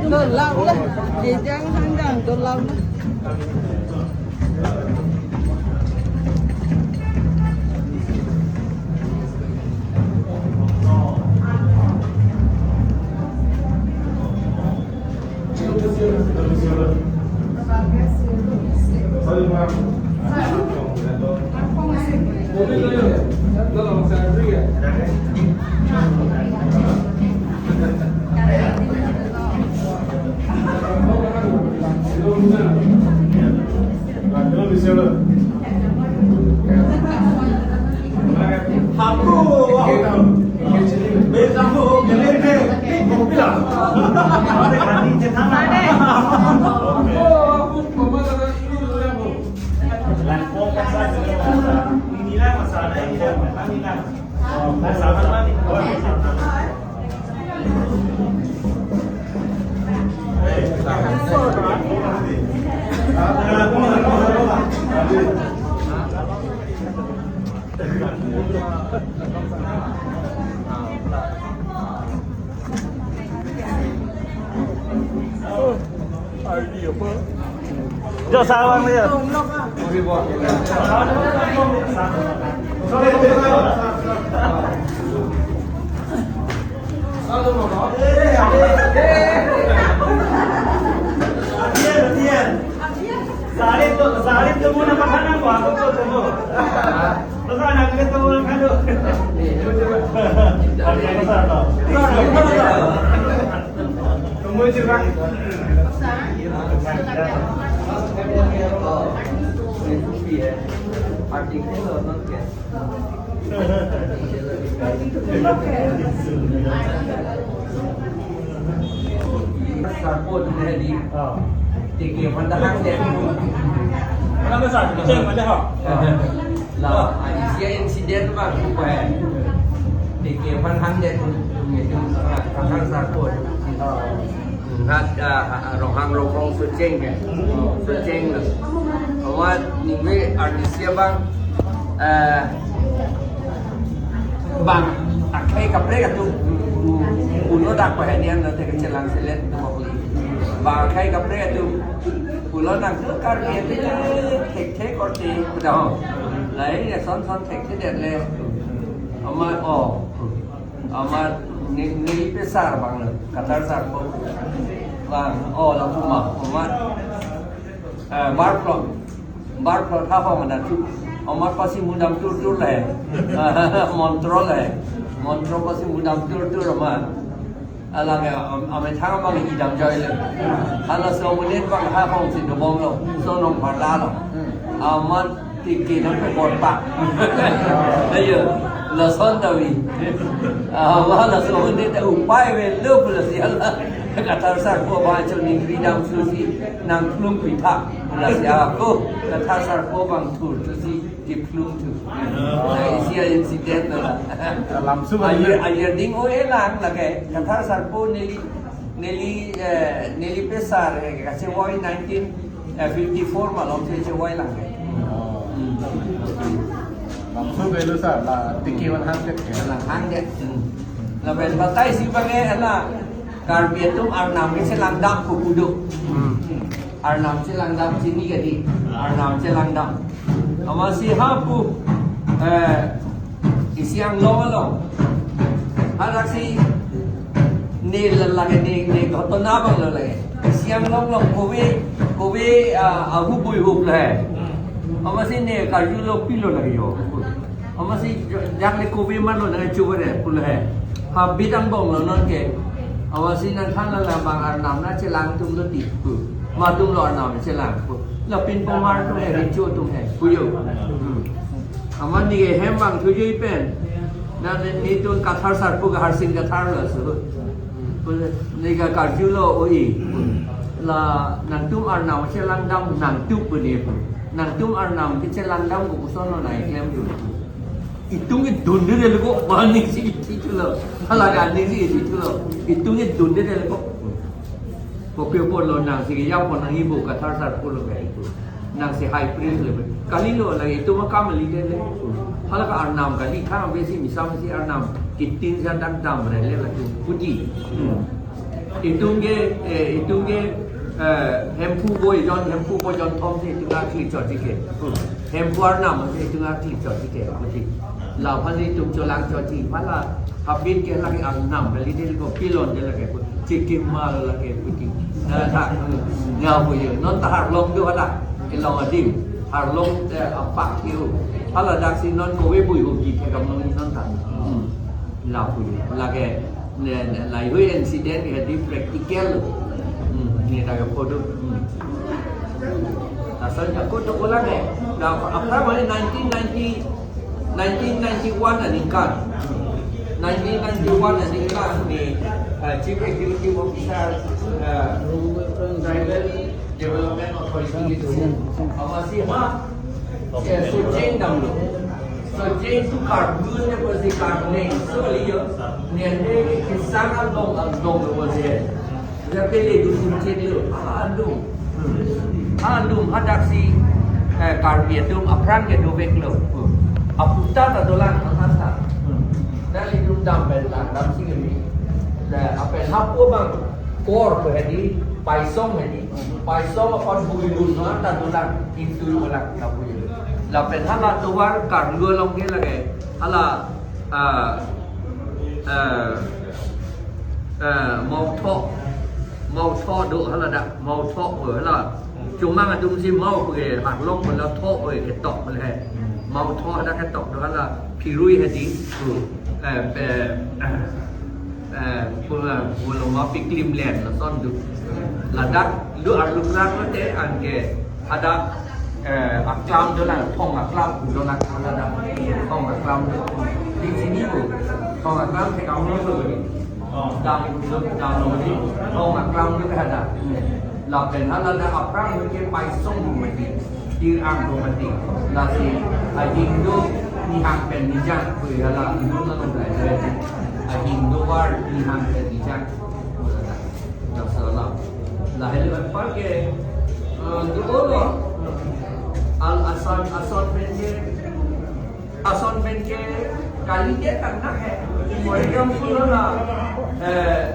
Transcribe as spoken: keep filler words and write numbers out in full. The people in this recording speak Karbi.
Dolang lah, jejang hanggang dolang. Jo, salam ya. Sarpo tu dia di. Ah. Tiki mana hang dia. Mana besar? Ceng mana ha? Lah, ah, isi incident bang, apa ya? Tiki mana hang dia tu, tu, tu, ah, hang sarpo. Ah. Hat, ah, ah, Ronghang Ronghang Socheng ke. Socheng na. Amat ningve artist ya bang. Eh, bang, akhai kaprek atum. Pulo dak pahedian na te kechelang selet tu mokli. Bang akhai kaprek atum. Pulo nang tu kar dia tu thek thek korte kuda ho. Lain ya son son thek thek dia le. Amat, oh. Amat ni, ni pesar bang lo, Qatar sar ko. Bang, oh, la puma, amat, eh, bar plot. Bar plot ha ho mana tu. Amat pasi mudam tur tur le. Montro le. Montro pasi mudam tur tur amat. Alang ya, am, amethang bang idam joi le. Hala so munit bang ha hong si dobong lo. So nong parla lo. Amat tiki nang pe bor pak. Ayo. Lason ta vi. Ah, wah, lason ne ta upai avelo pulo si hala. Kathar sarpo abang choningri damthusi nangplung pitha pulo si ako. Kathar sarpo abang thurthusi keplung thu. Nah, isi a-incident lo la. Lamsu Ayer, ayer ding o-e lang lake. Kathar sarpo neli, neli, eh, neli pesar, eh, kachevoi nineteen fifty-four malom si chevoi lang ke. Oh. Hmm. Lamsu avelo sir, la tiki van hang det ke. Lang hang det. Hmm. Lapen batai si abang ke la Karbi atum arnam kechelang dam pu pu do. Hmm. Arnam chelang dam chini kedi. Arnam chelang dam. Amatsi ha pu, eh, isi anglong along. Hadak si ne lake ne, ne ghotona abang lo lake. Isi anglong along kove, kove, ah, ahu bui hup le. Amatsi ne karjulo pilo lake jo. Amatsi jo-, jak le kove marlo nangchobare pulo he. Habit angbong lo non ke. Amatsi nangthan la labang arnam nangchelang atum lo ti pu. Matum lo arnam chelang pu. Lapin pamar atum he, recho atum he. Puyo. Hmm. Amat ne hem vangthu jui pen. Na ne, netum Kathar sarpo ke Harsing Kathar lo so. Pulo, ne ke karjulo o-e. La nangtum arnam chelang dam nangtup pu ne pu. Nangtum arnam kechelang dam kopuson lo nangkeklem jui. Itum idun de le ko, mane si isi thulo. Hala ke ne si isi thulo. Itum idun de le ko. Kopi apotlo nang si ya pon nang ibu Kathar sarpo lo ke ibu. Nang si high priest le. Kalilo la itum akam le de le. Hala ke arnam kali, kang besi misa mesi arnam. Kitin sa dam damre le la puji. Hmm. Itum ke, eh, itum ke, eh, Hemphu boi jon, Hemphu boi jon thom si itum akli chot si ke. Hemphu arnam si itum akli chot si ke. Mati. La phan itum chelang chot si. Phala habit ke lake arnam. Beli de ko pilon de lake. Chikim mal lake puti. Nah, tak. Nga puyo. Non ta Harlong do ada. Ilong adim. Harlong, eh, apak yo. Hala dak si non kove bui ho ki thekam non ta. Hmm. La puyo. Lake ne, ne, laheihui incident ke di practical. Hmm, ne ta ke photo. Hmm. Asal jako to ko lake. Da apra mane nineteen ninety, nineteen ninety-one aningkan. Nineteen ninety-one aningkan ne, eh, Chief Executive Officer, eh, Tribal Development Authority ke tu. Amatsi ma, eh, Sojeng damlo. Sojeng tu karbun ne pasi karne. So liyo, ne ne kisang along along lo pasi. Dia pele dun dun chini lo. Adung. Adung hadak si, eh, Karbi atum aphrang ke dovek lo. Aputa ta dolang angasa. Dali dum dam pen lang dam si kami. Lapen hapu abang kor pu hedi, paisong hedi. Paisong apot bui bui non ta dolang, intu dolang ta bui. Lapen hala tovar karlu along ke lake. Hala, ah, ah, eh, Mautho, Mautho do hala dak, Mautho pu hala. Chomang atum si Mau pu ke Harlong pu la Tho pu ke ketok pu le. Mautho hala ketok do hala Phirui hedi. Eh, eh, eh, pu la, pu lo ma Piklim len lason do. Ladak do arlu krak lo te anke hadak, eh, aklam dolang, Thong aklam dolang, hadak Thong aklam do. Di sini bu, Thong aklam ke kamu tu. Dam do, dam lo di, Thong aklam do ke hadak. Lapen hala dak aphrang ke Paisong mati, Tir-ang mati. Lasi ajing do nihang pen nijang, kui hala, ajing do war nihang pen nijang. Masalah. Lahei lebat parke, eh, dua lo. Al asan, asan penke, asan penke kali dia kan nak hai. Mereka pun lah, eh,